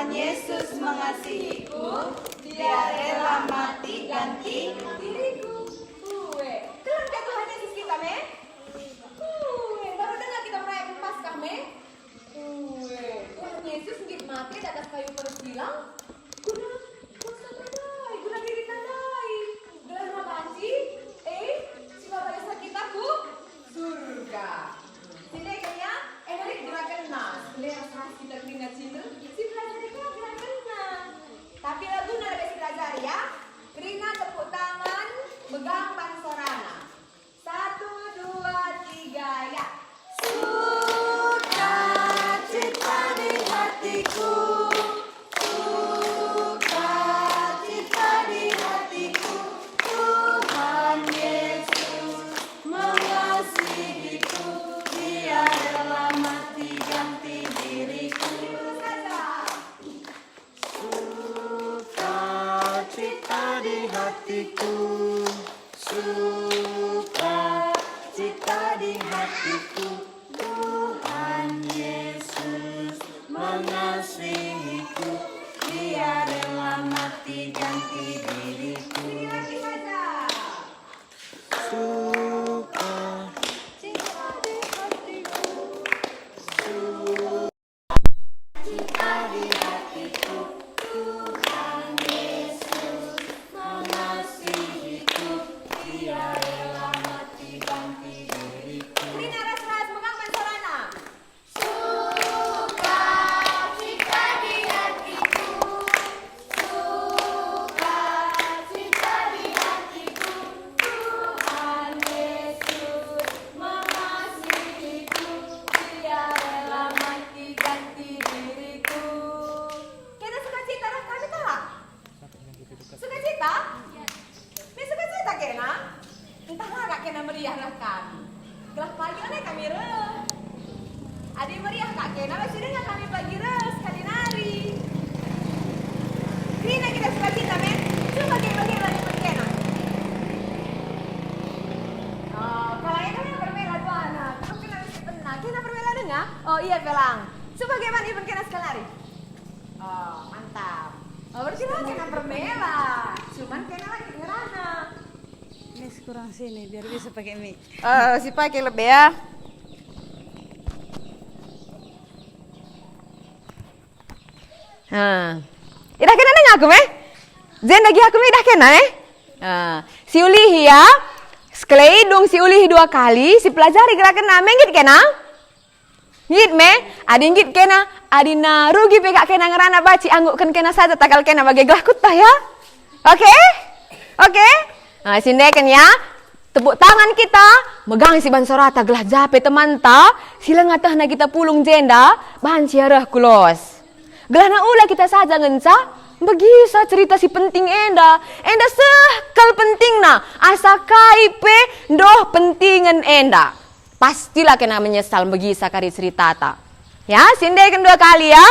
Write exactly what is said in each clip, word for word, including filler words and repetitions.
Yesus mengasihiku, Dia rela mati ganti diriku. Ue, keleng ka Tuhan Yesus kita, me? Ue, baru denga kita merayaken Paskah, me? Ue, Tuhan Yesus nggit mate di atas kayu persilang. Guna dosa ndai, guna diriNa ndai. Gelah banci, eh, si maba dosa kita ku surga. Si ndai kal ya, eh, mari gerakenna. Sekalai ras-ras kita kerina cinder, si pelajari ka gerakenna. Tapi laguna lebe si pelajari ya. Kerina tepuk tangan, megang ban sorana. Satu, dua, tiga, ya. Sukacita di hatiku, sukacita di hatiku, Tuhan Yesus mengasihiku, Dia rela mati ganti diriku. Terus saja. Sukacita di hatiku, sukacita di hatiku, Tuhan Yesus mengasihiku, Dia rela mati ganti diriku. Sukacita di hatiku, Tuhan Yesus mengasihiku, Dia rela mati ganti diriku. Kena sukacita reh kami, tah? Sukacita? Lit sukacita kena? Ntah la kak kena meriah reh kami. Gelah pagi la kami reh. Adi meriah kak kena, la si denga kami pagi reh sekali nari. Kerina kita sukacita, men. Coba bage-bage bali perkena. Oh, kalak enda permela duana. Kena permela denga? Oh, iya, pelang. Coba bage bali perkena sekali nari. Oh, mantap. Oh, berarti la kena permela. Cuman kena lagi ngerana. Mic kurang sini, biar bisa pakai mic. Eh, si pakai lebe ya. Ha. Idah kena nang aku, me? Jenda gi aku, me, idah kena, eh? Ha. Si ulihi ya. Sekalai dung si ulihi dua kali, si pelajari gerakenna, me, nggit kena? Nggit me, adi nggit kena, adi na rugi pe kak kena ngerana banci anggukken kena saja takal kena bage gelah kueteh ya. Oke? Oke? Nah, si ndai kan ya. Tepuk tangan kita, megang si ban sorata gelah ja pe temanta, si langa tehna kita pulung jenda, banci arah ku los. Gelahna ula kita saja ngenca, begisa cerita si penting enda, enda seh kal pentingna, asa kai pe ndoh pentingen enda. Pastilah kena menyesal, begisa kari ceritata. Ya, si ndai kan dua kali ya.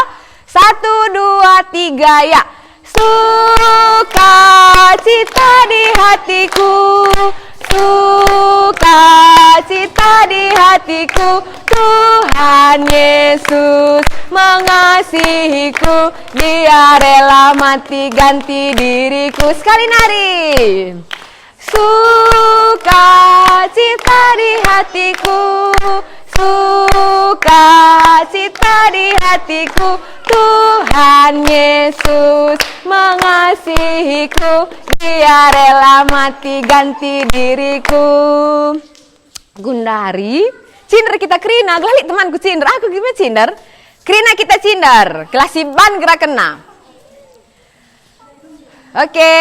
Satu, dua, tiga, ya. Sukacita di hatiku, sukacita di hatiku, Tuhan Yesus mengasihiku, Dia rela mati ganti diriku. Sekali nari. Sukacita di hatiku, sukacita di hatiku, Tuhan Yesus mengasihiku, Dia rela mati ganti diriku. Gundari, cinder kita kerina, gelah lit temanku cinder, aku gi me cinder. Kerina kita cinder, gelah si ban gerakenna. Oke.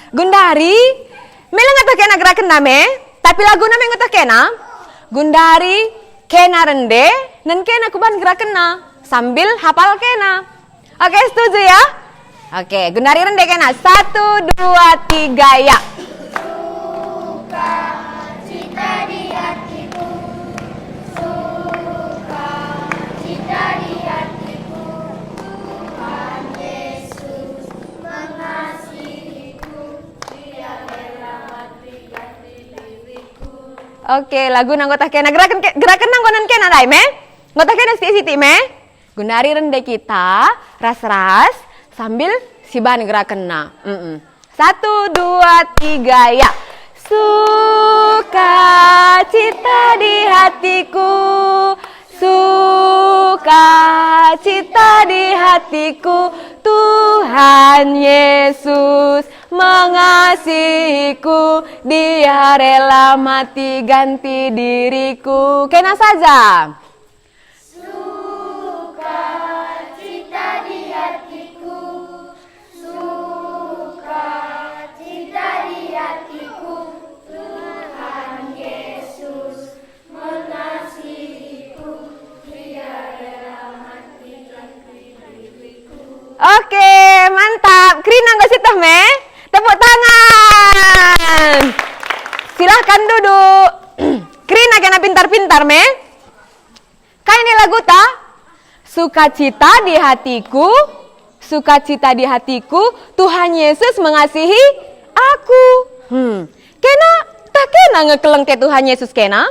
Gundari, me la ngeteh kena gerakenna me, tapi laguna me ngeteh kena. Gundari, kena rende, nen kena kuban gerakenna, sambil hapal kena. Oke, setuju ya? Oke, gundari rende kena. Satu, dua, tiga, ya. Sukacita di hatiku, sukacita di hatiku, Tuhan Yesus mengasihiku, Dia rela mati ganti diriku. Oke, laguna ngeteh kena. Geraken ke-, gerakenna enggo nen kena ndai me? Ngeteh kena sitik-sitik me? Genari rende kita ras-ras sambil siban gerakenna. Mm-mm. Satu, dua, tiga, ya. Sukacita di hatiku, sukacita di hatiku, Tuhan Yesus mengasihiku, Dia rela mati ganti diriku. Kena saja. Sukacita di hatiku, sukacita di hatiku, Tuhan Yesus mengasihiku, Dia rela mati ganti diriku. Oke, mantap. Kerina enggo sieteh me? Tepuk tangan. Silahkan duduk. Kerina kena pintar-pintar me. Kai nina laguta? Sukacita di hatiku, sukacita di hatiku, Tuhan Yesus mengasihi aku. Hmm. Kena, tah kena nge keleng ate Tuhan Yesus kena?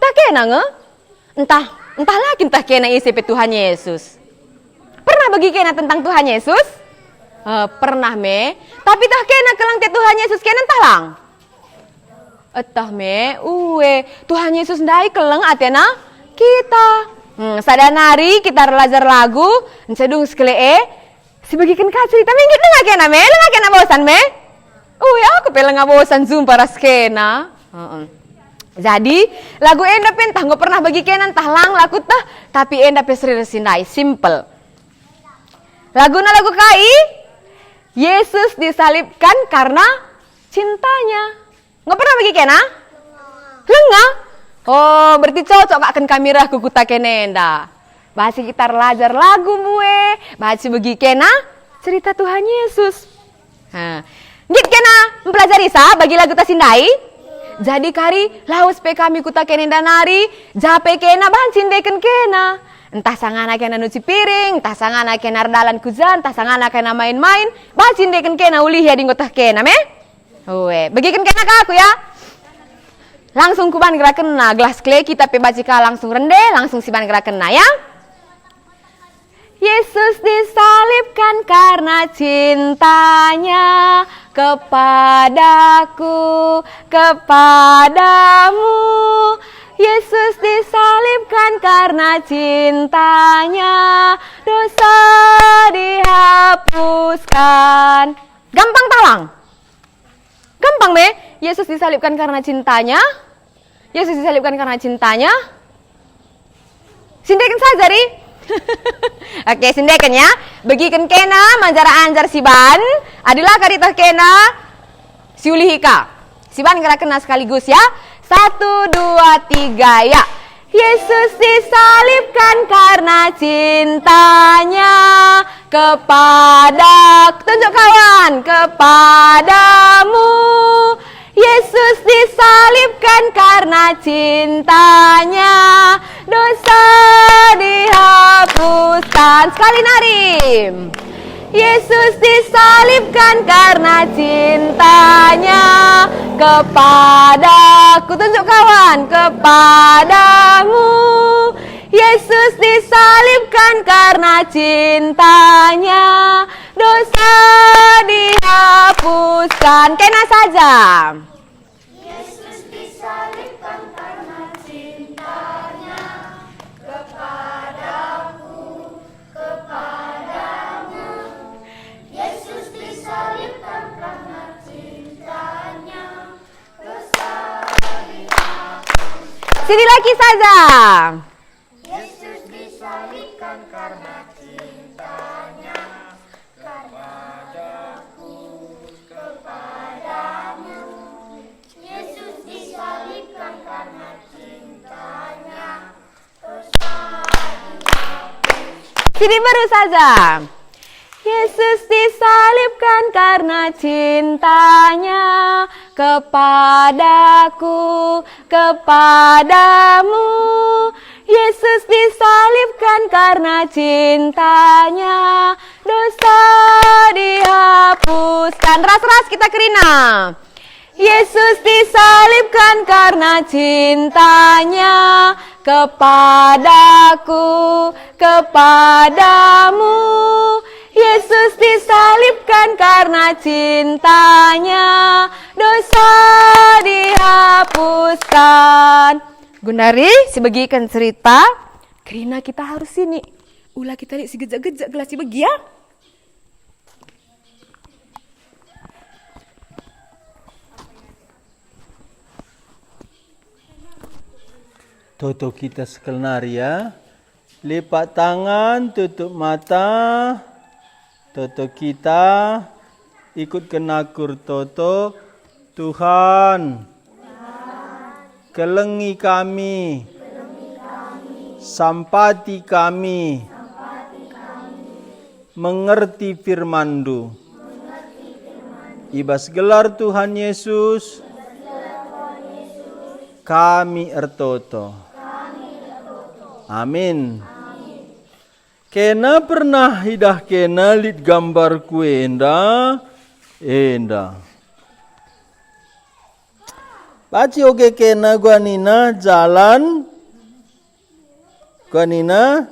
Tah kena nge? Entah, entah la kin tah kena ise pe Tuhan Yesus. Pernah begi kena tentang Tuhan Yesus? Eh, pernah me. Tapi tah kena keleng ate Tuhan Yesus kena entah lang? Eteh me, ue, Tuhan Yesus ndai keleng atena kita. Hmm, sada nari kita erlajar lagu, ncedung sekele e, sibegiken ka cerita me, nggit denga kena me, lenga kena bosan me? Ue, aku pe lenga bosan jumpa ras kena. Heeh. Jadi, lagu enda pe ntah enggo pernah begi kena ntah lang la kueteh, tapi enda pe seri ras si ndai, simple. Laguna lagu kai? Yesus disalibkan karena cintanya. Enggo pernah begi kena? Lenga? Oh, berarti cocok kak ken kami reh ku kuta kena enda. Banci kita erlajar lagu mbue, banci begi kena cerita Tuhan Yesus. Ha. Nggit kena mpelajari sa bagi laguta si ndai? Jadi kari, lawes pe kami kuta kena enda nari, ja pe kena banci ndeken kena. Entah sangana kena nuci piring, entah sangana kena erdalan ku ja, entah sangana kena main-main, banci ndeken kena ulihi adi enggo teh kena me. Ue, begiken kena ka aku ya. Langsung kuban gerakenna, gelah sekele kita pe banci ka langsung rende, langsung siban gerakenna ya. Yesus disalibkan karena cintanya kepadaku, kepadamu. Yesus disalibkan karena cintanya, dosa dihapuskan. Gampang tah lang? Gampang me, Yesus disalibkan karena cintanya. Yesus disalibkan karena cintanya. Sindeken saja, ri. Oke, sindeken ya. Begiken kena manjar-anjar siban. Adi la kari teh kena, siulihi ka. Siban gerakenna sekaligus ya. Satu, dua, tiga, ya. Yesus disalibkan karena cintanya kepadaku. Tunjuk kawan, kepadamu. Yesus disalibkan karena cintanya, dosa dihapuskan. Sekali nari. Yesus disalibkan karena cintanya kepadaku. Tunjuk kawan, kepadamu. Yesus disalibkan karena cintanya, dosa dihapuskan. Kena saja. Yesus disalibkan karena cintanya kepadaku, kepadamu. Yesus disalibkan karena cintanya, dosa dihapus. Sini lagi saja. Yesus disalibkan karena cintanya kepadaku, kepadamu. Yesus disalibkan karena cintanya, dosa dihapus. Sini baru saja. Yesus disalibkan karena cintanya kepadaku, kepadamu. Yesus disalibkan karena cintanya, dosa dihapuskan. Ras-ras kita kerina. Yesus disalibkan karena cintanya Kepadaku, kepadamu, Yesus disalibkan karena cintanya, dosa dihapuskan. Gundari, sibegiken cerita, kerina kita harus sini. Ula kita lit sigejek-gejek gelah sibegi, ya. Toto kita sekelnari, ya. Lipat tangan, tutup mata. Toto kita, ikutken aku ertoto. Tuhan, kelengi kami. Sampati kami. Mengerti firman-Ndu. I bas gelar Tuhan Yesus, kami ertoto. Amin. Kena pernah idah kena lit gambarku enda? Enda. Banci oge kena gua nina jalan, gua nina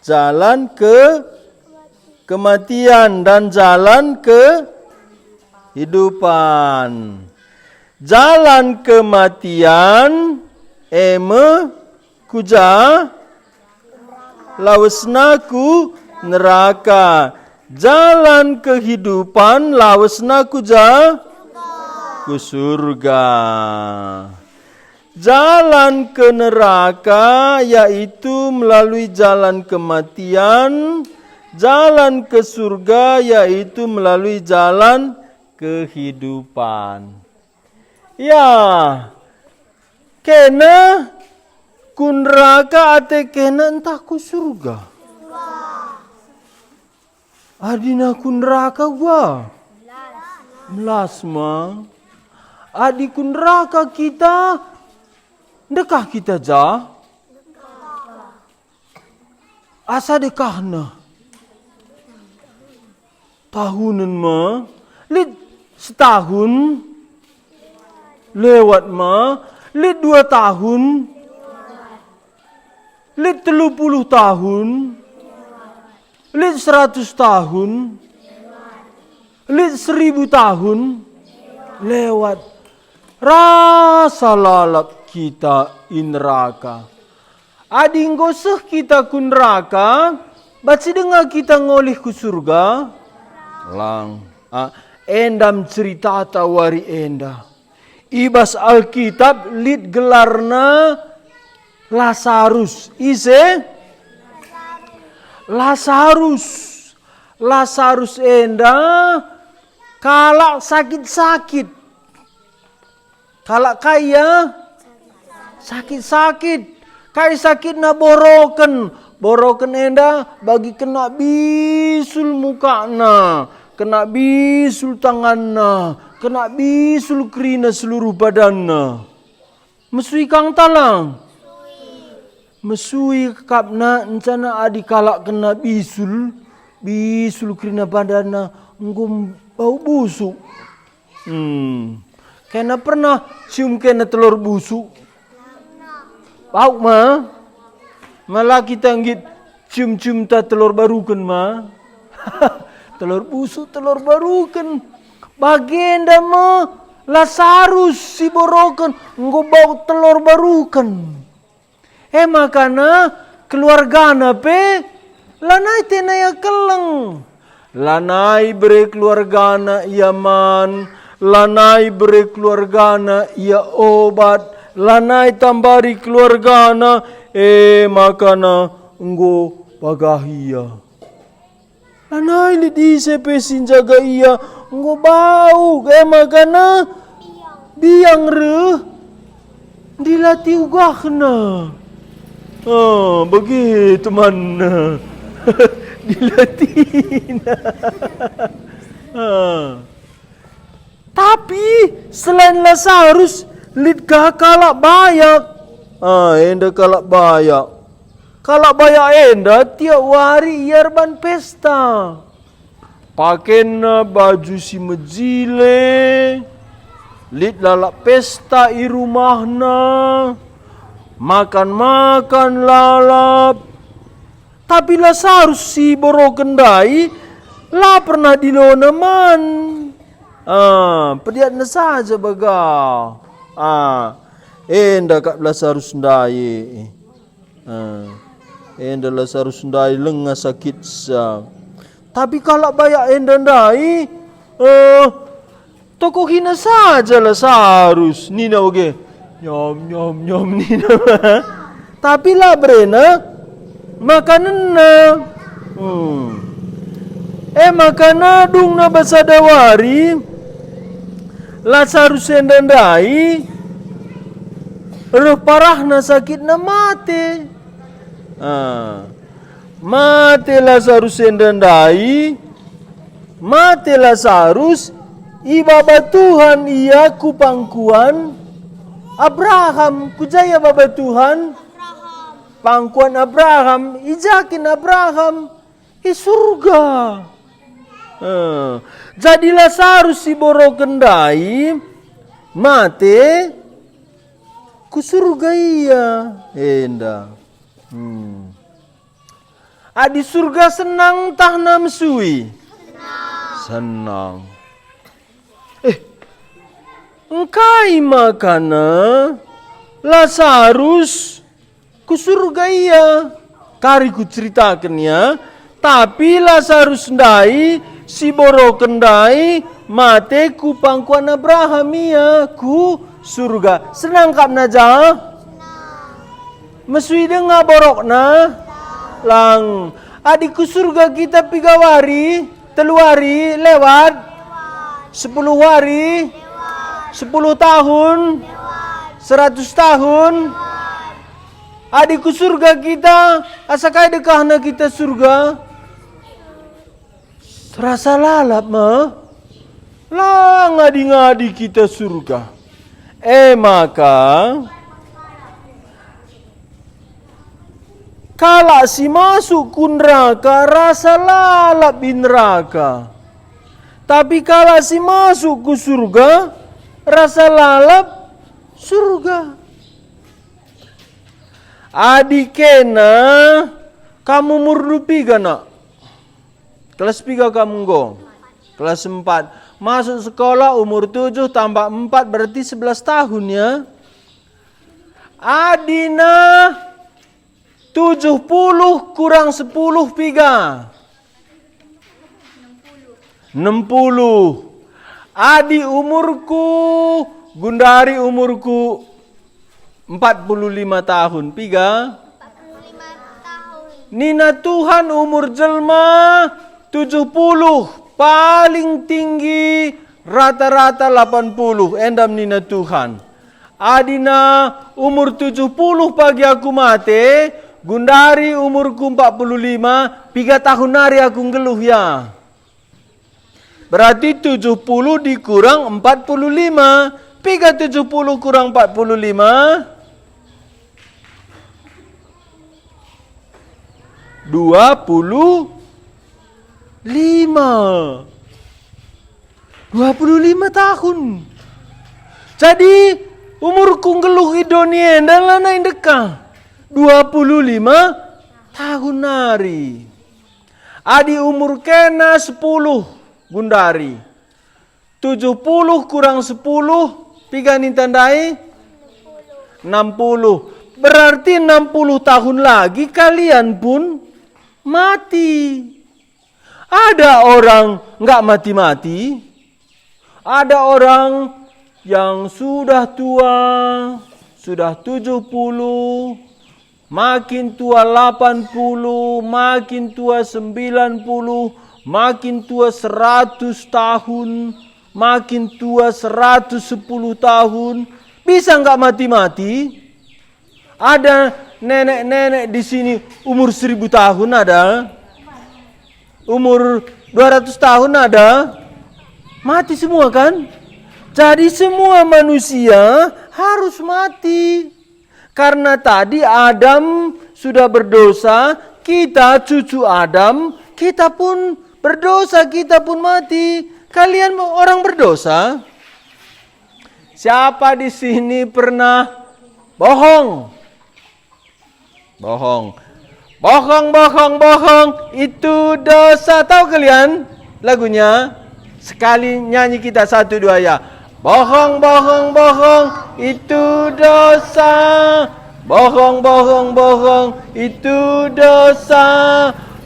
jalan ke kematian dan jalan kehidupan. Jalan kematian e me ku ja? Lawesna ku neraka. Jalan kehidupan lawesna ku ja? Ku surga. Jalan ke neraka yaitu melalui jalan kematian, jalan ke surga yaitu melalui jalan kehidupan. Ya, kena ku neraka ate kena ntah ku surga? Adina ku neraka gua? Melas ma. Adi ku neraka kita, ndekah kita ja? Asa dekahna. Tahunen ma, lit setahun, lewat ma, lit dua tahun, lit telu puluh tahun, lit seratus tahun, lit seribu tahun, lewat. Rasa lalap kita i neraka. Adi enggo seh kita ku neraka, banci denga kita ngolih ku surga? Lang. Ah, enda me ceritata wari enda. I bas Alkitab lit gelarna Lasarus. Ise? Lasarus. Lasarus enda kalak sakit-sakit. Kalak kai, ya? Sakit-sakit. Kai sakitna? Boroken. Boroken enda bagi kena bisul mukana, kena bisul tanganna, kena bisul kerina seluruh badanna. Mesui kang talang? Mesui kap na, encana adi kalak kena bisul, bisul kerina badanna enggo bau busuk. Hmm. Kena pernah cium kena telor busuk? Bau ma? Mala kita nggit cium-cium ta telor baruken ma? Telor busuk, telor baruken. Bagenda me Lasarus si boroken enggo bau telor baruken. E makana keluargana pe lanai tena ia keleng. Lanai bere keluargana ia man, lanai bere keluargana ia obat, lanai tambari keluargana, e makana enggo bagah ia. Lanai lit ise pe si njaga ia, enggo bau, e makana biang reh, ndilati ugahna. Ah, bage temanna. Dilatina. Ah. Tapi selain Lasarus, lit ka kalak bayak. Ah, enda kalak bayak. Kalak bayak enda tiap wari ia erban pesta. Pakena baju si mejile, lit lalap pesta i rumahna, Makan-makan lalap. Tapi Lasarus si boroken ndai la pernah dilona man. Ah, pediatna saja bage. Ah, enda kap Lasarus ndai. Ah, enda Lasarus ndai langa sakitsa. Tapi kalak bayak enda ndai, eh, tokohina saja Lasarus, nina bage. Nyom, nyom, nyom, nina. Tapi la berena makanenna. Hmm. E maka dungna bas sada wari, Lasarus enda ndai reh parahna sakitna mate. Ah. Mate Lasarus enda ndai, mate Lasarus, ibaba Tuhan ia ku pangkuan Abraham. Ku ja ibaba Tuhan? Pangkuan Abraham, i ja kin Abraham? I surga. Eh, jadi Lasarus si boroken ndai mate ku surga ia enda. Hmm. Adi surga senang ntah mesui? Senang. Eh, engkai makana Lasarus ku surga ia? Kari kuceritaken ya, tapi Lasarus ndai, si boroken ndai, mate ku pangkuan Abraham ia ku surga. Senang kap naja? Mesui denga borokna? Lang. Adi ku surga kita piga wari? Telu wari lewat? Sepuluh wari? Sepuluh tahun? Seratus tahun? Adi ku surga kita, asa kai dekahna kita surga? Rasa lalap me? La ngadi-ngadi kita surga. E maka, kalak si masuk ku neraka rasa lalap i neraka. Tapi kalak si masuk ku surga rasa lalap surga. Adi kena, kamu umurndu piga, Nak? Kelas piga kamu enggo? Kelas empat. Masuk sekolah umur tujuh tambah empat berarti sebelas tahun, ya. Adina tujuh puluh kurang sepuluh piga? Enam puluh. Adi umurku, gundari umurku empat puluh lima tahun. Piga? Nina Tuhan umur jelma tujuh puluh, paling tinggi rata-rata delapan puluh, enda nina Tuhan. Adina umur tujuh puluh pagi aku mate, gundari umurku empat puluh lima, piga tahun nari aku nggeluh ya? Berarti tujuh puluh dikurang empat puluh lima. Piga tujuh puluh kurang empat puluh lima? Dua puluh lima. Dua puluh lima tahun. Jadi, umurku nggeluh i doni enda lanai ndekah. Dua puluh lima tahun nari. Adi umur kena sepuluh gundari. Tujuh puluh kurang sepuluh, piga ninta ndai? Enam puluh. Berarti enam puluh tahun lagi kalian pun mati. Ada orang nggak mati-mati. Ada orang yang sudah tua, sudah tujuh puluh, makin tua delapan puluh, makin tua sembilan puluh, makin tua seratus tahun, makin tua seratus sepuluh tahun. Bisa nggak mati-mati? Ada nenek-nenek di sini umur seribu tahun ada? Umur dua ratus tahun ada? Mati semua kan? Jadi semua manusia harus mati. Karena tadi Adam sudah berdosa, kita cucu Adam, kita pun berdosa, kita pun mati. Kalian orang berdosa? Siapa di sini pernah bohong? Bohong. Bohong, bohong, bohong, itu dosa. Tahu kalian lagunya? Sekali nyanyi kita, satu, dua, ya. Bohong, bohong, bohong, itu dosa. Bohong, bohong, bohong, itu dosa.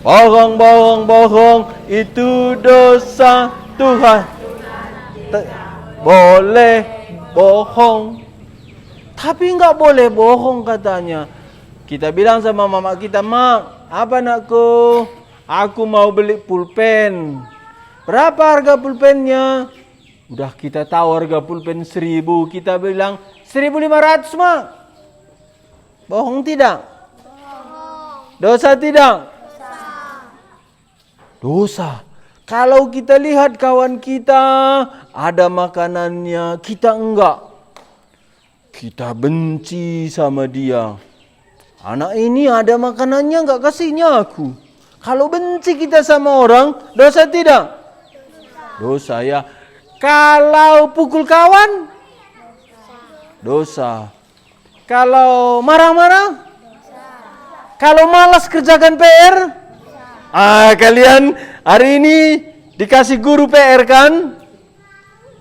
Bohong, bohong, bohong, itu dosa. Tuhan te- boleh bohong. Tapi nggak boleh bohong katanya. Kita bilang sama mama kita, "Mak, apa anakku? Aku mau beli pulpen." "Berapa harga pulpennya?" Udah kita tahu harga pulpen seribu, kita bilang, "Seribu lima ratus, Mak." Bohong tidak? Dosa tidak? Dosa. Kalau kita lihat kawan kita ada makanannya, kita enggak. Kita benci sama dia. "Anak ini ada makanannya, enggak kasihnya aku." Kalau benci kita sama orang, dosa tidak? Dosa, ya. Kalau pukul kawan, dosa. Kalau marah-marah? Kalau malas kerjakan P R? Ah, kalian hari ini dikasih guru P R kan?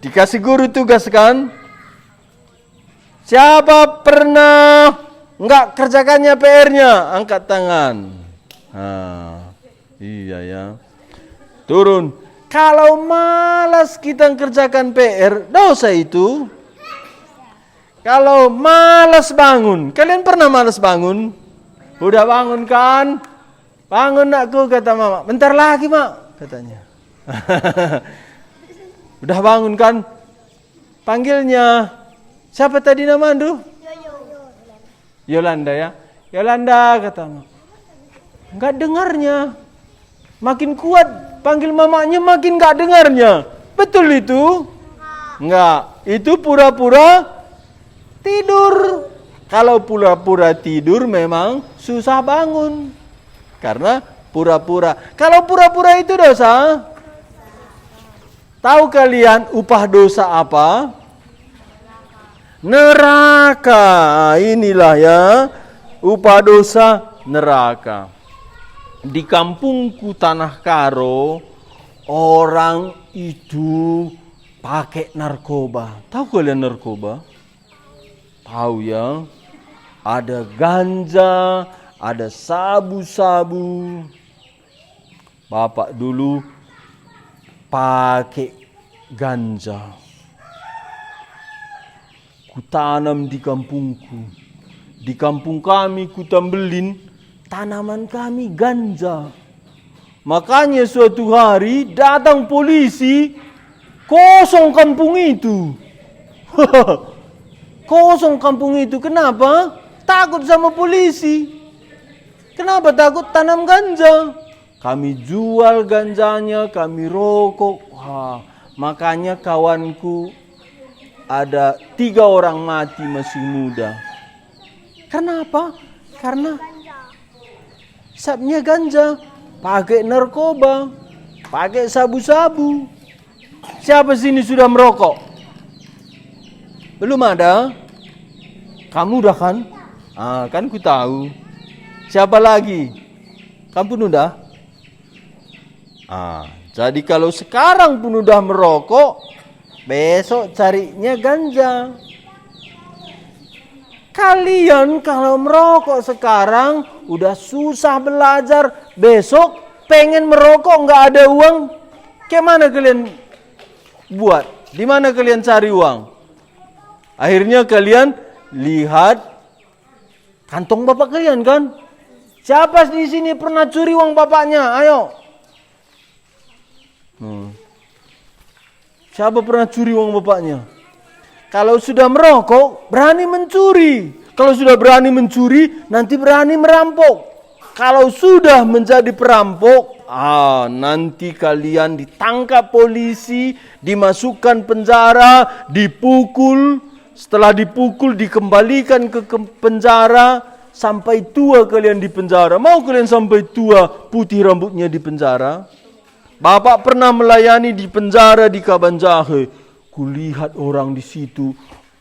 Dikasih guru tugas kan? Siapa pernah nggak kerjakannya P R-nya? Angkat tangan. Ah, iya ya. Turun. Kalau malas kita kerjakan P R, dosa itu. Kalau malas bangun, kalian pernah malas bangun? Udah bangun kan? "Bangun, nakku," kata mama. "Bentar lagi, Mak," katanya. Udah bangun kan? Panggilnya, "Siapa tadi namandu?" "Yolanda," ya. "Yolanda," kata mama. Enggak dengarnya. Makin kuat panggil mamanya, makin enggak dengarnya. Betul itu? Enggak. Itu pura-pura tidur. Kalau pura-pura tidur memang susah bangun. Karena pura-pura. Kalau pura-pura itu dosa. Tahu kalian upah dosa apa? Neraka. Inilah ya, upah dosa neraka. Di kampungku Tanah Karo, orang itu pakai narkoba. Tahu kalian narkoba? Tahu ya? Ada ganja, ada sabu-sabu. Bapak dulu pakai ganja. Kutanam di kampungku. Di kampung kami, Kuta Mbelin, tanaman kami ganja. Makanya suatu hari datang polisi, kosong kampung itu. Kosong kampung itu. Kenapa? Takut sama polisi. Kenapa takut? Tanam ganja. Kami jual ganjanya, kami rokok. Ha, makanya kawanku ada tiga orang mati masih muda. Karena apa? Karena isapnya ganja, pakai narkoba, pakai sabu-sabu. Siapa sini sudah merokok? Belum ada? Kamu udah kan? Ah, kan ku tahu. Siapa lagi? Kamu pun udah? Ah, jadi kalau sekarang pun udah merokok, besok carinya ganja. Kalian kalau merokok sekarang, udah susah belajar, besok pengen merokok, nggak ada uang, ke mana kalian buat? Di mana kalian cari uang? Akhirnya kalian lihat kantong bapak kalian kan? Siapa di sini pernah curi uang bapaknya? Ayo. Hmm. Siapa pernah curi uang bapaknya? Kalau sudah merokok, berani mencuri. Kalau sudah berani mencuri, nanti berani merampok. Kalau sudah menjadi perampok, ah, nanti kalian ditangkap polisi, dimasukkan penjara, dipukul. Setelah dipukul, dikembalikan ke ke penjara, sampai tua kalian di penjara. Mau kalian sampai tua putih rambutnya di penjara? Bapak pernah melayani di penjara di Kabanjahe. Kulihat orang di situ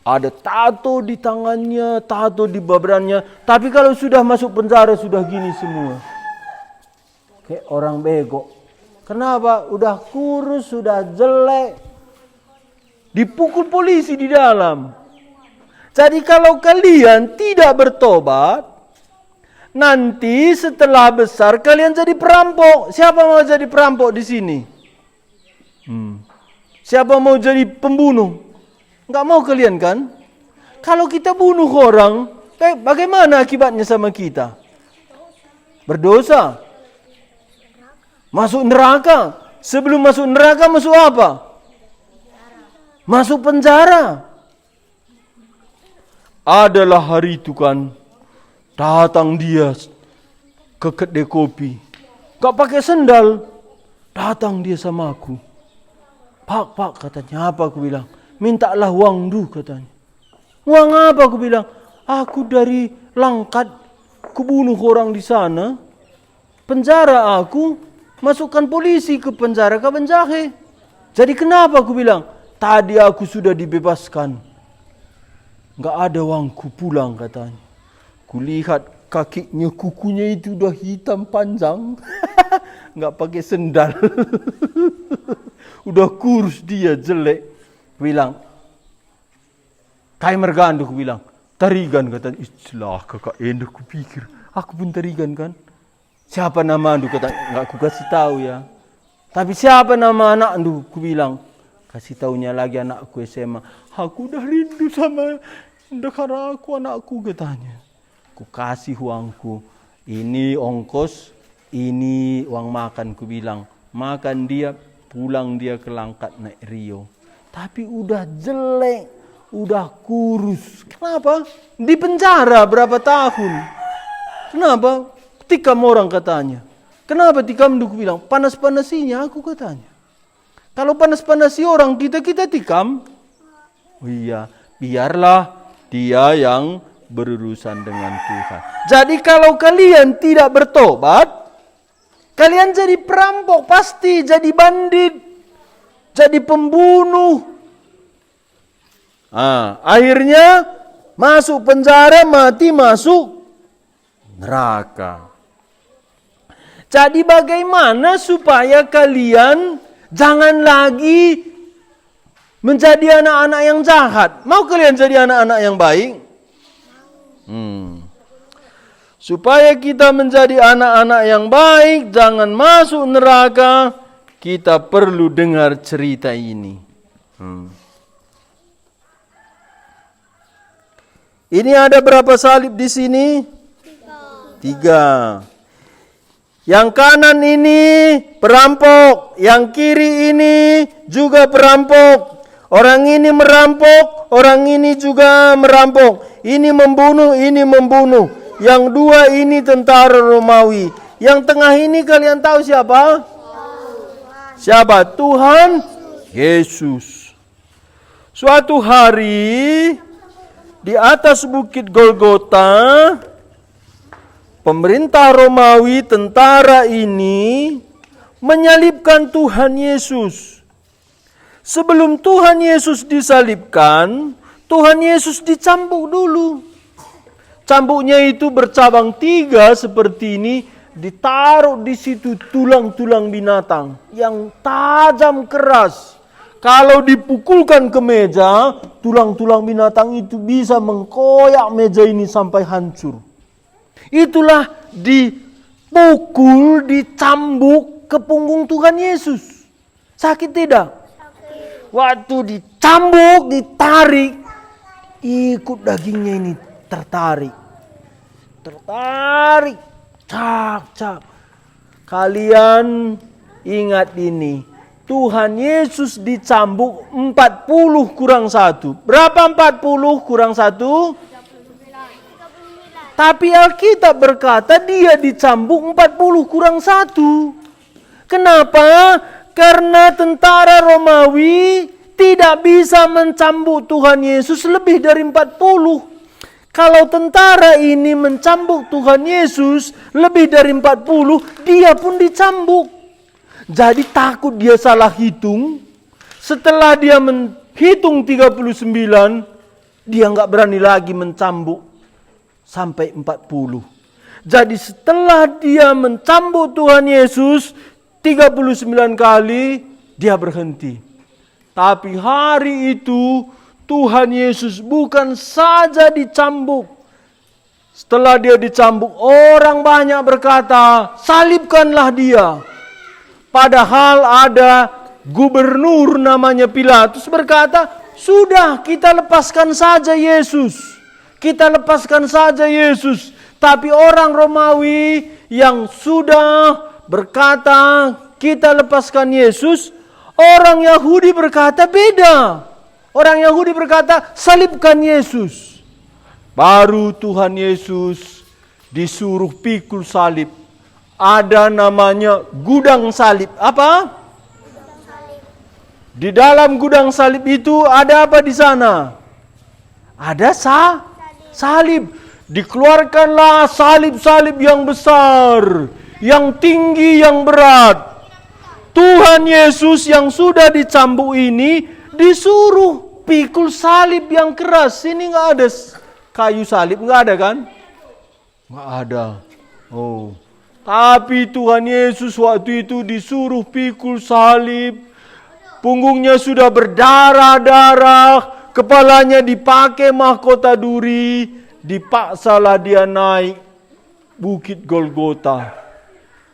Ada tato di tangannya, tato di badannya. Tapi kalau sudah masuk penjara, sudah gini semua. Kayak orang bego. Kenapa? Udah kurus, sudah jelek. Dipukul polisi di dalam. Jadi kalau kalian tidak bertobat, nanti setelah besar kalian jadi perampok. Siapa mau jadi perampok di sini? Hmm. Siapa mau jadi pembunuh? Nggak mau kalian kan? Kalau kita bunuh orang, eh, bagaimana akibatnya sama kita? Berdosa. Masuk neraka. Sebelum masuk neraka, masuk apa? Masuk penjara. Adalah hari itu kan, datang dia ke kedai kopi. Gak pakai sendal. Datang dia sama aku. "Pak, pak," katanya, "apa?" Aku bilang, "Mintalah uangndu," katanya. "Uang apa?" Aku bilang, "Aku dari Langkat, kubunuh orang di sana. Penjara aku, masukkan polisi ke penjara Kabanjahe. Jadi kenapa?" Aku bilang, "Tadi aku sudah dibebaskan. Nggak ada uangku pulang," katanya. Kulihat kakinya, kukunya itu udah hitam panjang. Nggak pakai sendal. Udah kurus dia, jelek. Bilang, "Kai mergandu?" Kubilang, "Tarigan," katanya. Ih, celaka kak enda, kupikir. Aku pun Tarigan kan. "Siapa namandu?" Kata, "Nggak kukasih tahu ya." "Tapi siapa nama anakndu?" Kubilang. "Kasih taunya lagi anakku S M A." "Aku udah rindu sama ndeharaku anakku," katanya. Kukasih uangku. "Ini ongkos, ini uang makan," kubilang. Makan dia, pulang dia ke Langkat naik Rio. Tapi udah jelek, udah kurus. Kenapa? Di penjara berapa tahun. Kenapa? Tikam orang katanya. "Kenapa tikamndu?" Kubilang, "Panas-panasinya aku," katanya. Kalau panas-panasi orang kita, kita tikam. Oh iya, biarlah dia yang berurusan dengan Tuhan. Jadi kalau kalian tidak bertobat, kalian jadi perampok, pasti jadi bandit, jadi pembunuh. Ah, akhirnya masuk penjara, mati, masuk neraka. Jadi bagaimana supaya kalian jangan lagi menjadi anak-anak yang jahat? Mau kalian jadi anak-anak yang baik? Hmm. Supaya kita menjadi anak-anak yang baik, jangan masuk neraka, kita perlu dengar cerita ini. Hmm. Ini ada berapa salib di sini? Tiga. Yang kanan ini perampok, yang kiri ini juga perampok. Orang ini merampok, orang ini juga merampok. Ini membunuh, ini membunuh. Yang dua ini tentara Romawi. Yang tengah ini kalian tahu siapa? Siapa? Tuhan Yesus. Suatu hari, di atas Bukit Golgota, pemerintah Romawi, tentara ini menyalibkan Tuhan Yesus. Sebelum Tuhan Yesus disalibkan, Tuhan Yesus dicambuk dulu. Cambuknya itu bercabang tiga seperti ini, ditaruh di situ tulang-tulang binatang yang tajam keras. Kalau dipukulkan ke meja, tulang-tulang binatang itu bisa mengkoyak meja ini sampai hancur. Itulah dipukul, dicambuk ke punggung Tuhan Yesus. Sakit tidak? Waktu dicambuk, ditarik, ikut dagingnya ini tertarik. Tertarik. Cap, cap. Kalian ingat ini. Tuhan Yesus dicambuk empat puluh kurang satu. Berapa empat puluh kurang satu? Tapi Alkitab berkata dia dicambuk empat puluh kurang satu. Kenapa? Karena tentara Romawi tidak bisa mencambuk Tuhan Yesus lebih dari empat puluh. Kalau tentara ini mencambuk Tuhan Yesus lebih dari empat puluh, dia pun dicambuk. Jadi takut dia salah hitung. Setelah dia menghitung tiga puluh sembilan, Dia nggak berani lagi mencambuk sampai empat puluh. Jadi setelah dia mencambuk Tuhan Yesus tiga puluh sembilan kali, dia berhenti. Tapi hari itu Tuhan Yesus bukan saja dicambuk. Setelah dia dicambuk, orang banyak berkata, "Salibkanlah dia." Padahal ada gubernur namanya Pilatus berkata, "Sudah, kita lepaskan saja Yesus. Kita lepaskan saja Yesus." Tapi orang Romawi yang sudah berkata, "Kita lepaskan Yesus," orang Yahudi berkata beda. Orang Yahudi berkata, "Salibkan Yesus." Baru Tuhan Yesus disuruh pikul salib. Ada namanya gudang salib. Apa? Di dalam gudang salib itu ada apa di sana? Ada sa-, salib. Dikeluarkanlah salib-salib yang besar, yang tinggi, yang berat. Tuhan Yesus yang sudah dicambuk ini disuruh pikul salib yang keras. Ini nggak ada s-, kayu salib, nggak ada kan? Nggak ada. Oh. Tapi Tuhan Yesus waktu itu disuruh pikul salib. Punggungnya sudah berdarah-darah, kepalanya dipakai mahkota duri, dipaksalah dia naik Bukit Golgota.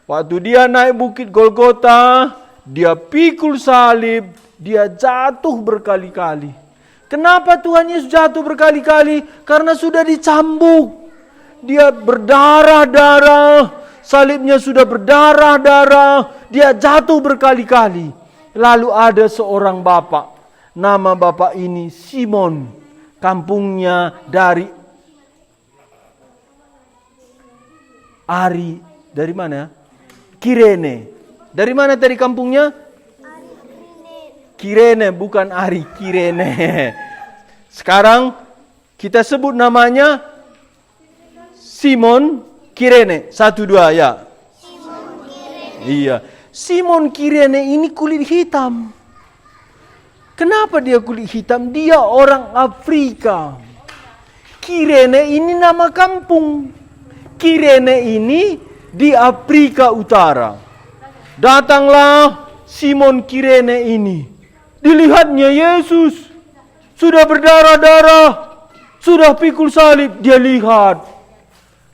Waktu dia naik Bukit Golgota, dia pikul salib, dia jatuh berkali-kali. Kenapa Tuhan Yesus jatuh berkali-kali? Karena sudah dicambuk. Dia berdarah-darah, salibnya sudah berdarah-darah, dia jatuh berkali-kali. Lalu ada seorang bapak, nama bapak ini Simon, kampungnya dari Ari, dari mana? Kirene. Dari mana tadi kampungnya? Kirene, bukan Ari, Kirene. Sekarang kita sebut namanya Simon Kirene. Satu, dua, ya. Iya. Simon Kirene ini kulit hitam. Kenapa dia kulit hitam? Dia orang Afrika. Kirene ini nama kampung. Kirene ini di Afrika Utara. Datanglah Simon Kirene ini. Dilihatnya Yesus. Sudah berdarah-darah. Sudah pikul salib. Dia lihat.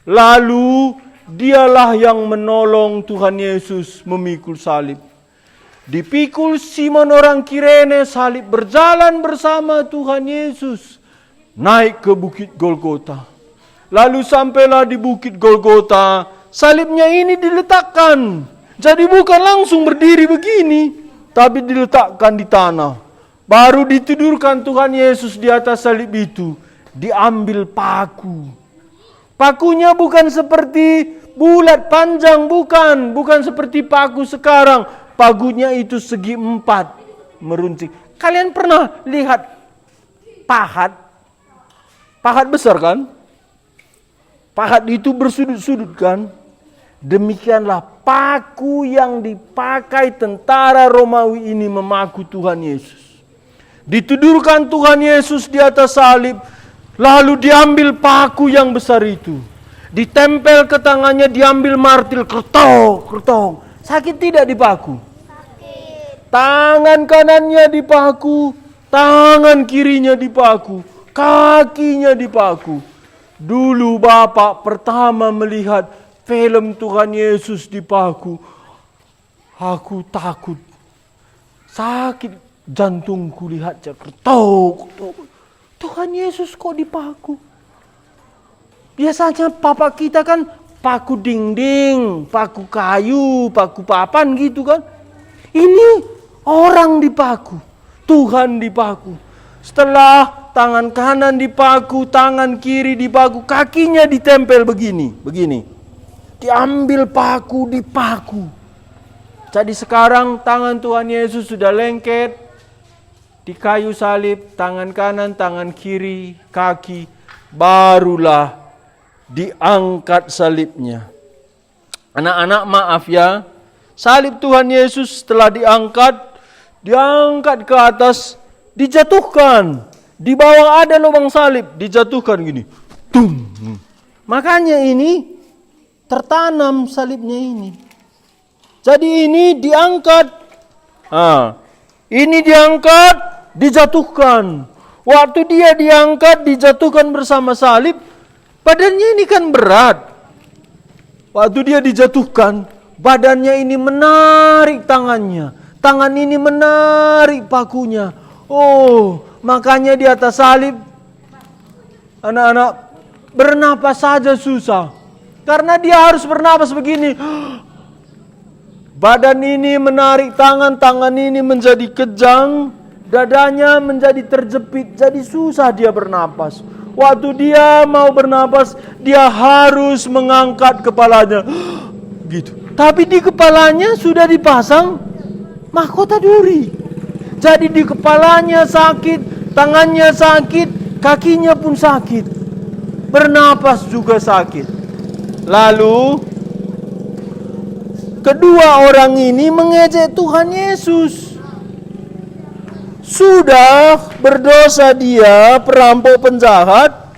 Lalu dialah yang menolong Tuhan Yesus memikul salib. Dipikul Simon orang Kirene salib, berjalan bersama Tuhan Yesus naik ke Bukit Golgota. Lalu sampailah di Bukit Golgota, salibnya ini diletakkan. Jadi bukan langsung berdiri begini, tapi diletakkan di tanah. Baru ditudurkan Tuhan Yesus di atas salib itu, diambil paku. Pakunya bukan seperti bulat panjang, bukan, bukan seperti paku sekarang. Pakunya itu segi empat, meruncing. Kalian pernah lihat pahat? Pahat besar kan? Pahat itu bersudut-sudut kan? Demikianlah paku yang dipakai tentara Romawi ini memaku Tuhan Yesus. Ditudurkan Tuhan Yesus di atas salib, lalu diambil paku yang besar itu. Ditempel ke tangannya, diambil martil, kertong, kertong. Sakit tidak dipaku? Tangan kanannya dipaku, tangan kirinya dipaku, kakinya dipaku. Dulu bapak pertama melihat film Tuhan Yesus dipaku, aku takut. Sakit jantungku lihat, cak, tok, tok. Tuhan Yesus kok dipaku? Biasanya papa kita kan paku dinding, paku kayu, paku papan gitu kan. Ini orang dipaku, Tuhan dipaku. Setelah tangan kanan dipaku, tangan kiri dipaku, kakinya ditempel begini, begini. Diambil paku, dipaku. Jadi sekarang tangan Tuhan Yesus sudah lengket di kayu salib, tangan kanan, tangan kiri, kaki, barulah diangkat salibnya. Anak-anak, maaf ya, salib Tuhan Yesus telah diangkat, diangkat ke atas, dijatuhkan. Di bawah ada lubang salib, dijatuhkan gini. Tung. Makanya ini tertanam salibnya ini. Jadi ini diangkat. Ah, ini diangkat, dijatuhkan. Waktu dia diangkat, dijatuhkan bersama salib, badannya ini kan berat. Waktu dia dijatuhkan, badannya ini menarik tangannya, tangan ini menarik pakunya. Oh, makanya di atas salib, anak-anak, bernapas saja susah. Karena dia harus bernapas begini. Badan ini menarik tangan, tangan ini menjadi kejang, dadanya menjadi terjepit, jadi susah dia bernapas. Waktu dia mau bernapas, dia harus mengangkat kepalanya. Gitu. Tapi di kepalanya sudah dipasang mahkota duri. Jadi di kepalanya sakit, tangannya sakit, kakinya pun sakit. Bernapas juga sakit. Lalu kedua orang ini mengejek Tuhan Yesus. Sudah berdosa dia, perampok, penjahat,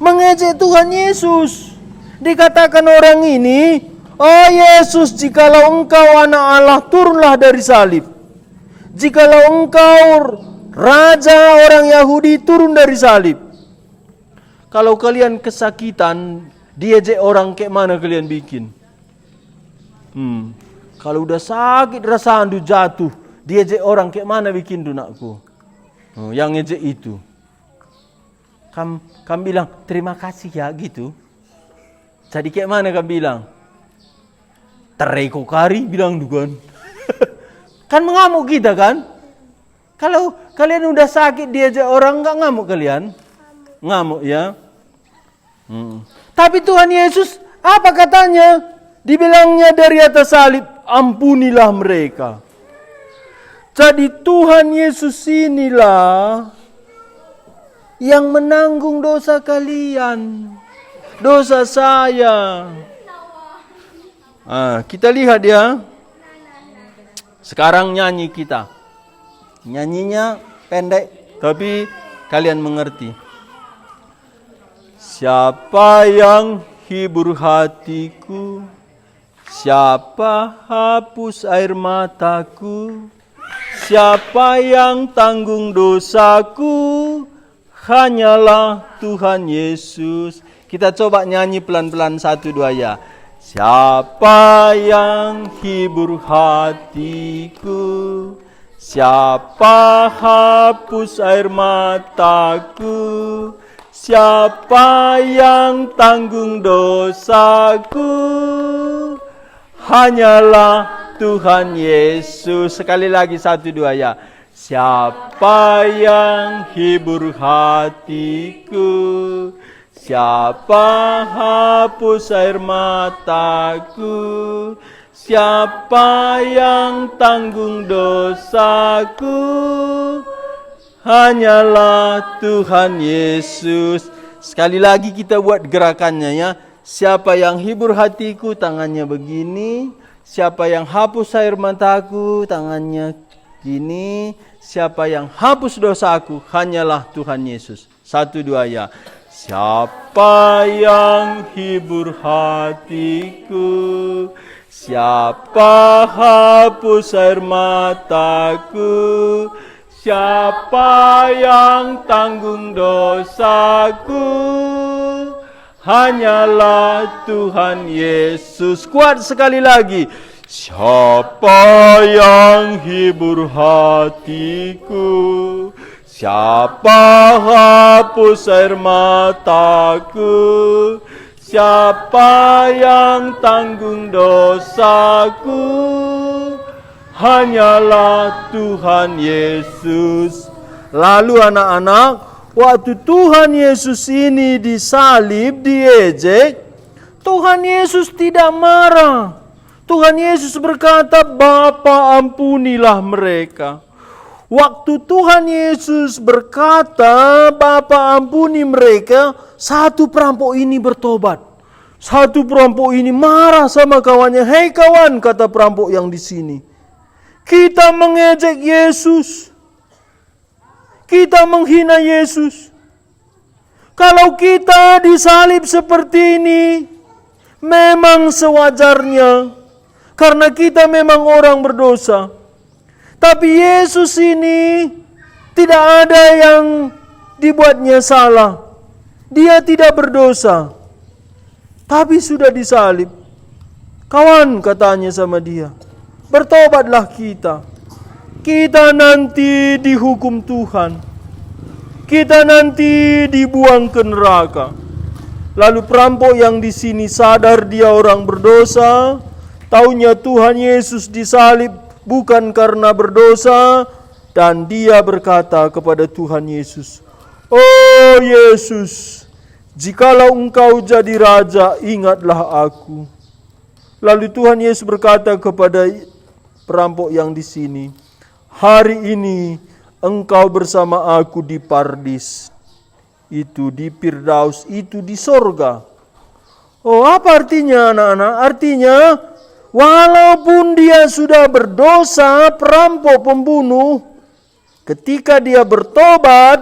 mengejek Tuhan Yesus. Dikatakan orang ini, "Oh Yesus, jikalau Engkau Anak Allah, turunlah dari salib. Jikalau Engkau Raja orang Yahudi, turun dari salib." Kalau kalian kesakitan, diejek orang, kek mana kalian bikin? Hmm. Kalau udah sakit rasandu, jatuh, diejek orang, kek mana bikinndu, nakku? Oh, yang ngejek itu. Kam, kam bilang, "Terima kasih ya," gitu. Jadi kek mana kam bilang? "Tereko kari," bilangndu kan. Kan mengamuk kita kan? Kalau kalian udah sakit diejek orang, nggak ngamuk kalian? Ngamuk ya. Hmm. Tapi Tuhan Yesus, apa katanya? Dibilangnya dari atas salib, "Ampunilah mereka." Jadi Tuhan Yesus inilah yang menanggung dosa kalian, dosa saya. Ah, kita lihat ya. Sekarang nyanyi kita. Nyanyinya pendek, tapi kalian mengerti. Siapa yang hibur hatiku? Siapa hapus air mataku? Siapa yang tanggung dosaku? Hanyalah Tuhan Yesus. Kita coba nyanyi pelan-pelan, satu, dua, ya. Siapa yang hibur hatiku? Siapa hapus air mataku? Siapa yang tanggung dosaku? Hanyalah Tuhan Yesus. Sekali lagi, satu, dua, ya. Siapa yang hibur hatiku? Siapa hapus air mataku? Siapa yang tanggung dosaku? Hanyalah Tuhan Yesus. Sekali lagi kita buat gerakannya ya. Siapa yang hibur hatiku, tangannya begini. Siapa yang hapus air mataku, tangannya gini. Siapa yang hapus dosaku, hanyalah Tuhan Yesus. Satu, dua, ya. Siapa yang hibur hatiku? Siapa hapus air mataku? Siapa yang tanggung dosaku? Hanyalah Tuhan Yesus. Kuat sekali lagi. Siapa yang hibur hatiku? Siapa hapus air mataku? Siapa yang tanggung dosaku? Hanyalah Tuhan Yesus. Lalu anak-anak, waktu Tuhan Yesus ini disalib, diejek, Tuhan Yesus tidak marah. Tuhan Yesus berkata, "Bapa, ampunilah mereka." Waktu Tuhan Yesus berkata, "Bapa, ampuni mereka," satu perampok ini bertobat. Satu perampok ini marah sama kawannya, "Hei kawan," kata perampok yang di sini, "kita mengejek Yesus. Kita menghina Yesus. Kalau kita disalib seperti ini, memang sewajarnya, karena kita memang orang berdosa. Tapi Yesus ini tidak ada yang dibuatnya salah. Dia tidak berdosa. Tapi sudah disalib. "Kawan," katanya sama dia, "bertobatlah kita. Kita nanti dihukum Tuhan. Kita nanti dibuang ke neraka." Lalu perampok yang di sini sadar dia orang berdosa, taunya Tuhan Yesus disalib bukan karena berdosa, dan dia berkata kepada Tuhan Yesus, "O Yesus, jikalau Engkau jadi Raja, ingatlah aku." Lalu Tuhan Yesus berkata kepada perampok yang di sini, "Hari ini engkau bersama aku di Pardis, itu di Firdaus, itu di sorga." Oh, apa artinya, anak-anak? Artinya, walaupun dia sudah berdosa, perampok, pembunuh, ketika dia bertobat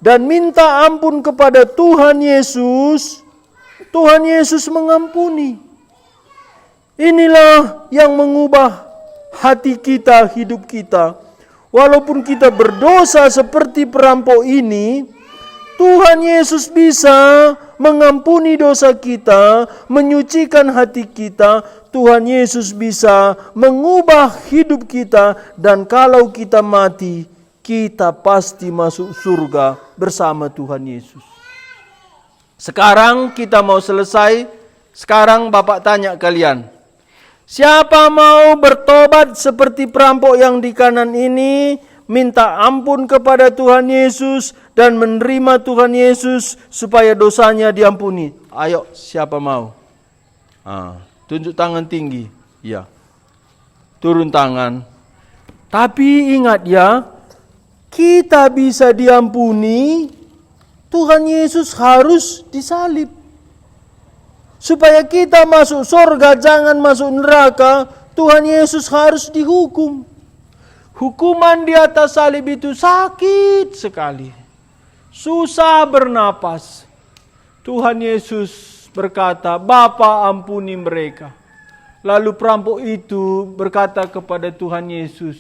dan minta ampun kepada Tuhan Yesus, Tuhan Yesus mengampuni. Inilah yang mengubah hati kita, hidup kita. Walaupun kita berdosa seperti perampok ini, Tuhan Yesus bisa mengampuni dosa kita, menyucikan hati kita. Tuhan Yesus bisa mengubah hidup kita, dan kalau kita mati, kita pasti masuk surga bersama Tuhan Yesus. Sekarang kita mau selesai. Sekarang Bapak tanya kalian, siapa mau bertobat seperti perampok yang di kanan ini, minta ampun kepada Tuhan Yesus, dan menerima Tuhan Yesus supaya dosanya diampuni? Ayo, siapa mau? Ah, tunjuk tangan tinggi. Ya. Turun tangan. Tapi ingat ya, kita bisa diampuni, Tuhan Yesus harus disalib. Supaya kita masuk sorga, jangan masuk neraka, Tuhan Yesus harus dihukum. Hukuman di atas salib itu sakit sekali. Susah bernapas. Tuhan Yesus berkata, "Bapa, ampuni mereka." Lalu perampok itu berkata kepada Tuhan Yesus,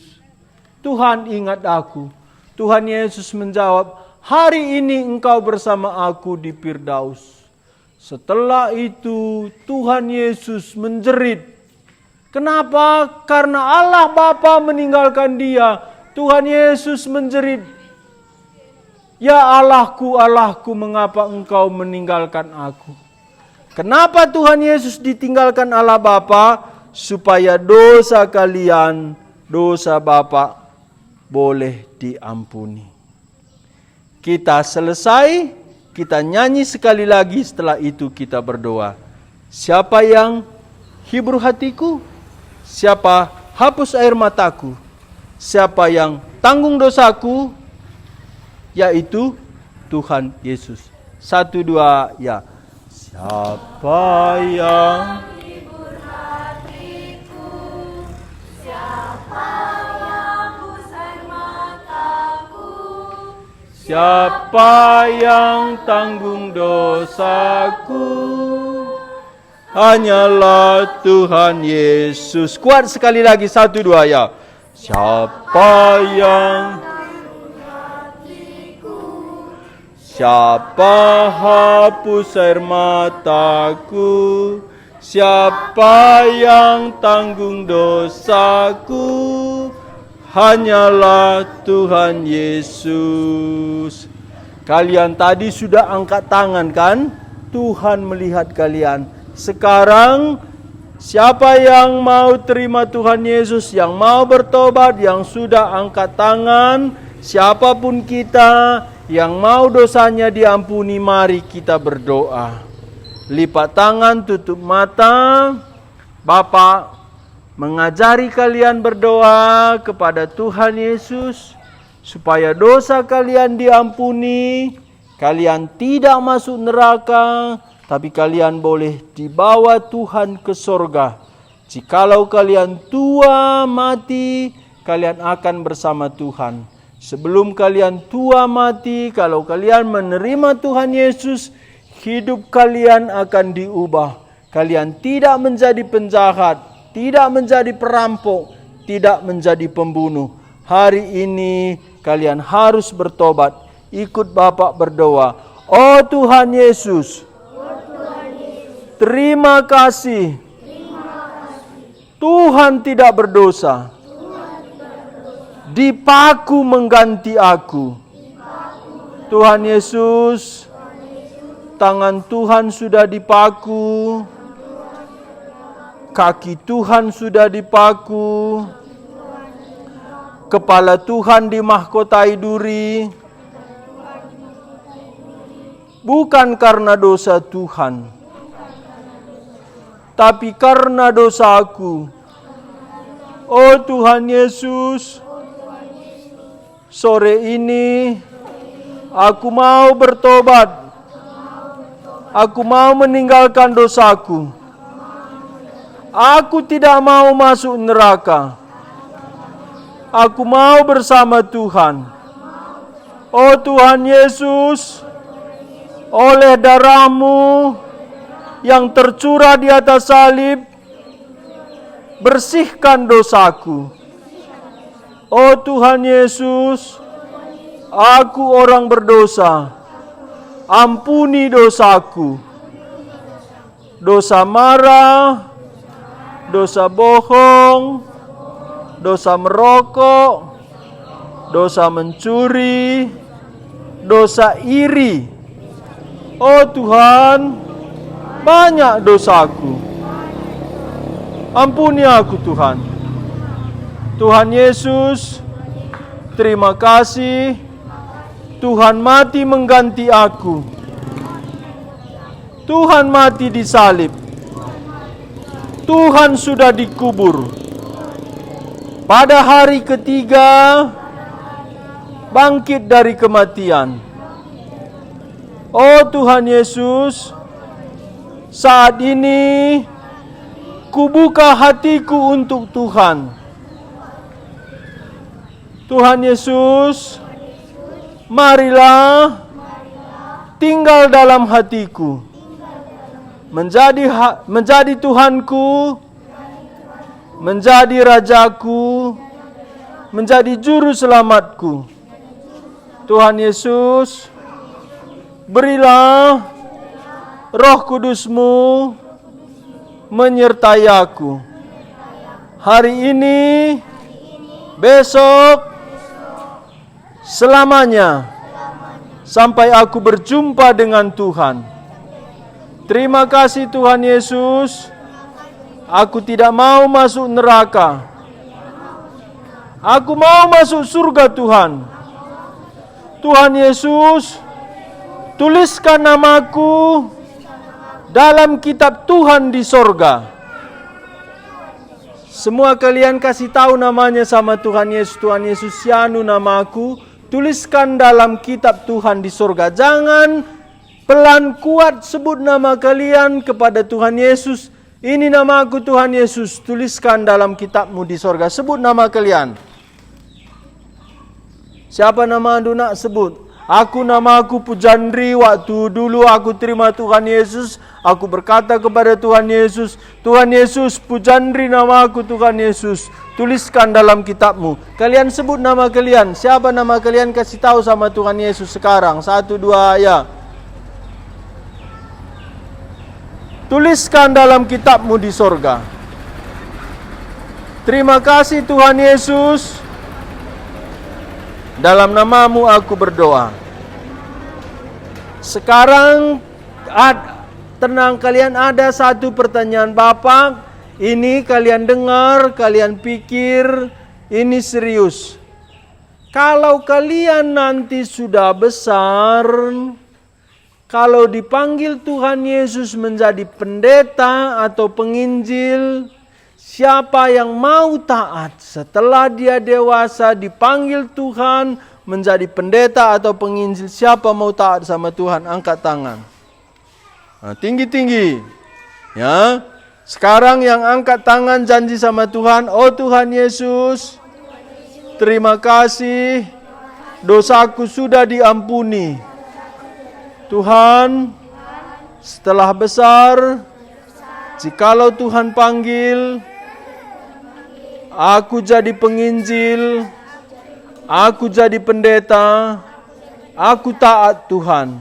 "Tuhan, ingat aku." Tuhan Yesus menjawab, "Hari ini engkau bersama aku di Firdaus." Setelah itu, Tuhan Yesus menjerit. Kenapa? Karena Allah Bapa meninggalkan dia. Tuhan Yesus menjerit, "Ya Allahku, Allahku, mengapa Engkau meninggalkan aku?" Kenapa Tuhan Yesus ditinggalkan Allah Bapa? Supaya dosa kalian, dosa Bapak boleh diampuni. Kita selesai, kita nyanyi sekali lagi, setelah itu kita berdoa. Siapa yang hibur hatiku? Siapa hapus air mataku? Siapa yang tanggung dosaku? Yaitu Tuhan Yesus. Satu, dua, ya. Siapa yang hibur hatiku? Siapa yang hapus air mataku? Siapa yang tanggung dosaku? Hanyalah Tuhan Yesus. Kuat sekali lagi, satu, dua, ya. Siapa yang Siapa hapus air mataku? Siapa yang tanggung dosaku? Hanyalah Tuhan Yesus. Kalian tadi sudah angkat tangan, kan? Tuhan melihat kalian. Sekarang, siapa yang mau terima Tuhan Yesus, yang mau bertobat, yang sudah angkat tangan, siapapun kita yang mau dosanya diampuni, mari kita berdoa. Lipat tangan, tutup mata. Bapa mengajari kalian berdoa kepada Tuhan Yesus, supaya dosa kalian diampuni, kalian tidak masuk neraka, tapi kalian boleh dibawa Tuhan ke sorga. Jikalau kalian tua mati, kalian akan bersama Tuhan. Sebelum kalian tua mati, kalau kalian menerima Tuhan Yesus, hidup kalian akan diubah. Kalian tidak menjadi penjahat, tidak menjadi perampok, tidak menjadi pembunuh. Hari ini kalian harus bertobat. Ikut Bapak berdoa, "O Tuhan Yesus, terima kasih. Tuhan tidak berdosa. Dipaku mengganti aku." Tuhan Yesus, tangan Tuhan sudah dipaku, kaki Tuhan sudah dipaku, kepala Tuhan dimahkotai duri, bukan karena dosa Tuhan, tapi karena dosaku. O Tuhan Yesus, sore ini aku mau bertobat. Aku mau meninggalkan dosaku. Aku tidak mau masuk neraka. Aku mau bersama Tuhan. O Tuhan Yesus, oleh darah-Mu yang tercurah di atas salib, bersihkan dosaku. O Tuhan Yesus, aku orang berdosa. Ampuni dosaku. Dosa marah, dosa bohong, dosa merokok, dosa mencuri, dosa iri. O Tuhan, banyak dosaku. Ampuni aku, Tuhan. Tuhan Yesus, terima kasih. Tuhan mati mengganti aku. Tuhan mati di salib. Tuhan sudah dikubur. Pada hari ketiga, bangkit dari kematian. O Tuhan Yesus, saat ini kubuka hatiku untuk Tuhan. Tuhan Yesus, marilah tinggal dalam hatiku. Menjadi ha-, menjadi Tuhanku, menjadi Rajaku, menjadi Juru Selamatku. Tuhan Yesus, berilah Roh Kudus-Mu menyertai aku. Hari ini, besok, selamanya, sampai aku berjumpa dengan Tuhan. Terima kasih, Tuhan Yesus. Aku tidak mau masuk neraka. Aku mau masuk surga, Tuhan. Tuhan Yesus, tuliskan namaku dalam kitab Tuhan di sorga. Semua kalian kasih tahu namanya sama Tuhan Yesus. "Tuhan Yesus, sianu namaku, tuliskan dalam kitab Tuhan di sorga." Jangan pelan, kuat sebut nama kalian kepada Tuhan Yesus. "Ini namaku, Tuhan Yesus, tuliskan dalam kitab-Mu di sorga." Sebut nama kalian. Siapa namandu, nak? Sebut. "Aku namaku Pujandri, waktu dulu aku terima Tuhan Yesus, aku berkata kepada Tuhan Yesus, 'Tuhan Yesus, Pujandri namaku, Tuhan Yesus, tuliskan dalam kitab-Mu.'" Kalian sebut nama kalian. Siapa nama kalian, kasih tahu sama Tuhan Yesus sekarang. Satu, dua, ya. Tuliskan dalam kitab-Mu di sorga. Terima kasih, Tuhan Yesus. Dalam nama-Mu aku berdoa. Sekarang, ad-, tenang kalian, ada satu pertanyaan Bapak. Ini kalian dengar, kalian pikir, ini serius. Kalau kalian nanti sudah besar, kalau dipanggil Tuhan Yesus menjadi pendeta atau penginjil, siapa yang mau taat setelah dia dewasa dipanggil Tuhan menjadi pendeta atau penginjil, siapa mau taat sama Tuhan, angkat tangan. Nah, tinggi-tinggi. Ya. Sekarang yang angkat tangan janji sama Tuhan, "O Tuhan Yesus, terima kasih Dosaku sudah diampuni. Tuhan, setelah besar, jikalau Tuhan panggil, aku jadi penginjil, aku jadi pendeta, aku taat, Tuhan.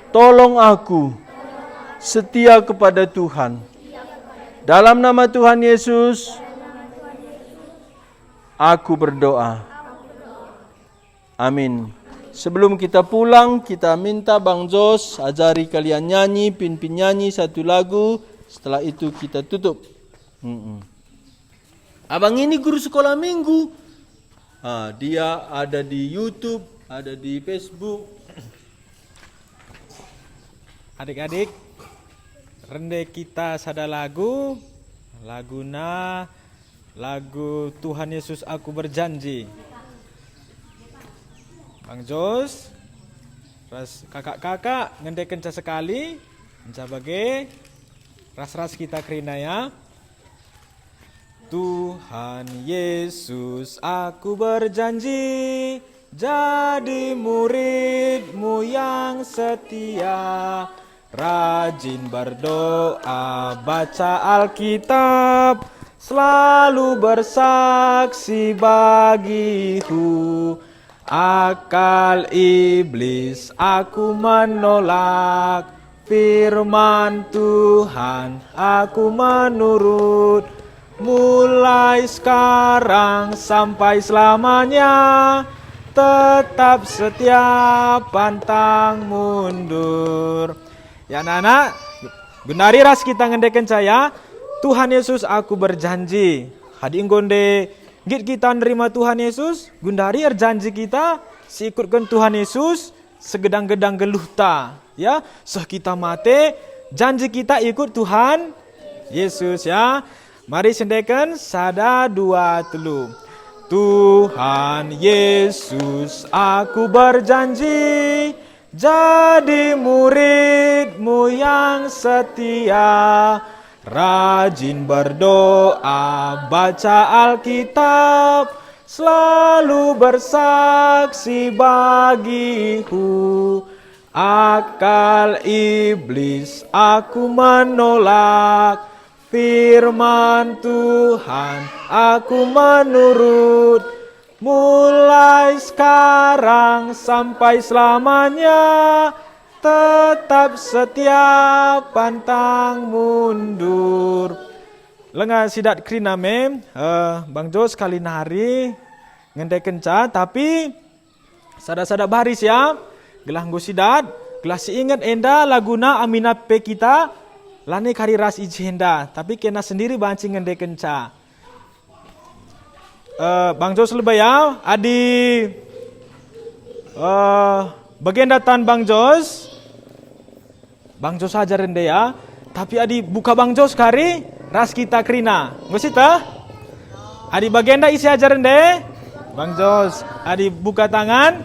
Tolong aku setia kepada Tuhan. Dalam nama Tuhan Yesus, aku berdoa. Amin. Sebelum kita pulang, kita minta Bang Jos ajari kalian nyanyi, pimpin nyanyi satu lagu. Setelah itu kita tutup. Mm-mm. Abang ini guru sekolah minggu. Ah, dia ada di YouTube, ada di Facebook. Adik-adik, rende kita sada lagu, laguna lagu Tuhan Yesus Aku Berjanji. Bang Jos, ras kakak-kakak ngendekenca sekali, enca bage, ras-ras kita kerina ya. Tuhan Yesus, aku berjanji jadi murid-Mu yang setia, rajin berdoa, baca Alkitab, selalu bersaksi bagiku. Akal iblis aku menolak, firman Tuhan aku menurut. Mulai sekarang sampai selamanya, tetap setia pantang mundur. Ya, anak-anak, gundari ras kita ngendekenca ya, Tuhan Yesus, aku berjanji. Adi enggo nde nggit kita nerima Tuhan Yesus, gundari erjanji kita siikutken Tuhan Yesus segedang-gedang geluhta, ya, seh kita mate, janji kita ikut Tuhan Yesus, ya. Mari sendeken, sada, dua, telu. Tuhan Yesus, aku berjanji jadi murid-Mu yang setia, rajin berdoa, baca Alkitab, selalu bersaksi bagiku. Akal iblis aku menolak, firman Tuhan aku menurut. Mulai sekarang sampai selamanya, tetap setia pantang mundur. Lenga sidat kerina me, eh, Bang Jo sekali nari ngendekenca, tapi sada-sada baris ya, gelah enggo sidat, gelah si inget enda laguna amina pe kita, lanai kari ras i jenda, tapi kena sendiri banci ngendekenca. Eh, Bang Jos lebe ya, adi, eh, bagenda tan Bang Jos, Bang Jos ajar ende ya. Tapi adi buka Bang Jos kari, ras kita kerina. Enggo sieteh? Adi bagenda ise ajar ende? Bang Jos. Adi buka tangan,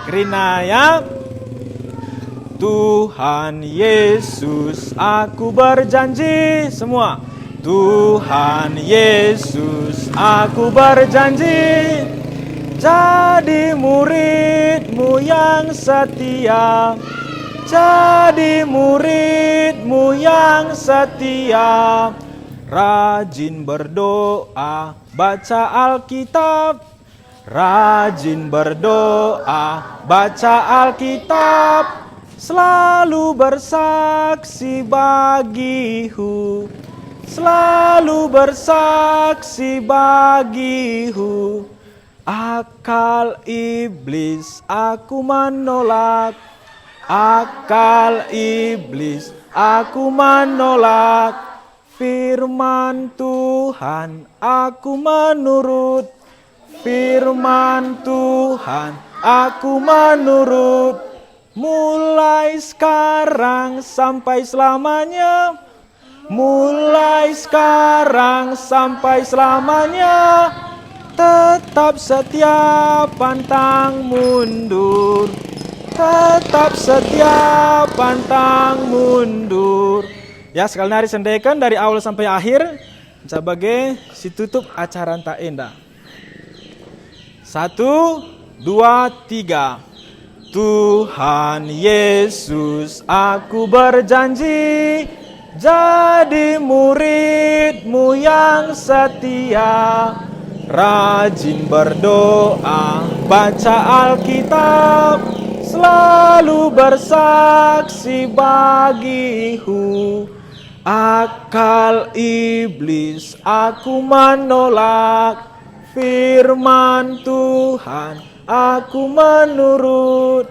kerina ya. Tuhan Yesus, aku berjanji. Semua. Tuhan Yesus, aku berjanji jadi murid-Mu yang setia, jadi murid-Mu yang setia, rajin berdoa, baca Alkitab, rajin berdoa, baca Alkitab, selalu bersaksi bagiku, selalu bersaksi bagiku. Akal iblis aku menolak, akal iblis aku menolak. Firman Tuhan aku menurut, firman Tuhan aku menurut. Mulai sekarang sampai selamanya, mulai sekarang sampai selamanya, tetap setia pantang mundur, tetap setia pantang mundur. Ya, sekali nari sendeken dari awal sampai akhir, sebagai si tutup acara enta enda. Satu, dua, tiga. Tuhan Yesus, aku berjanji jadi muridmu yang setia, rajin berdoa, baca Alkitab, selalu bersaksi bagiku. Akal iblis aku menolak, firman Tuhan aku menurut.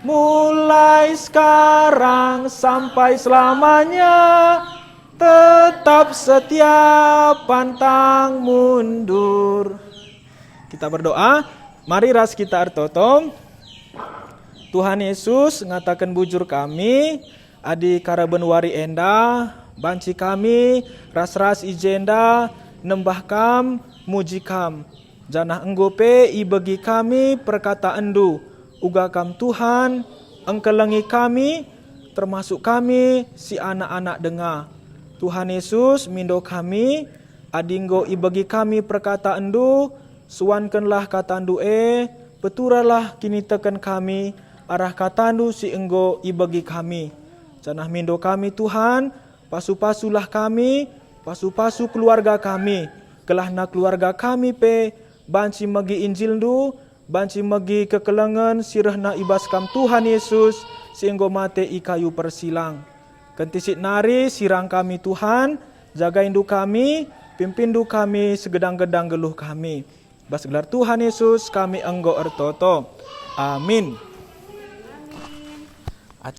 Mulai sekarang sampai selamanya, tetap setia pantang mundur. Kita berdoa, mari ras kita ertoto. Tuhan Yesus, ngataken bujur kami, adi karaben wari enda, banci kami ras-ras i jenda nembah Kam, muji Kam. Janah enggo pe ibegi kami perkataenNdu, uga Kam Tuhan, engkelengi kami, termasuk kami si anak-anak denga. Tuhan Yesus, mindo kami, adi enggo ibegi kami perkataenNdu, suankenlah kataNdu e, peturarlah kiniteken kami arah kataNdu si enggo ibegi kami. Janah mindo kami, Tuhan, pasu-pasulah kami, pasu-pasu keluarga kami, gelahna keluarga kami pe banci megi InjilNdu, banci megi kekelengen si rehna i bas Kam, Tuhan Yesus, si enggo mate i kayu persilang. Kentisik nari sirang kami, Tuhan, jagaindu kami, pimpindu kami, segedang-gedang geluh kami. Bas gelar Tuhan Yesus kami enggo ertoto. Amin.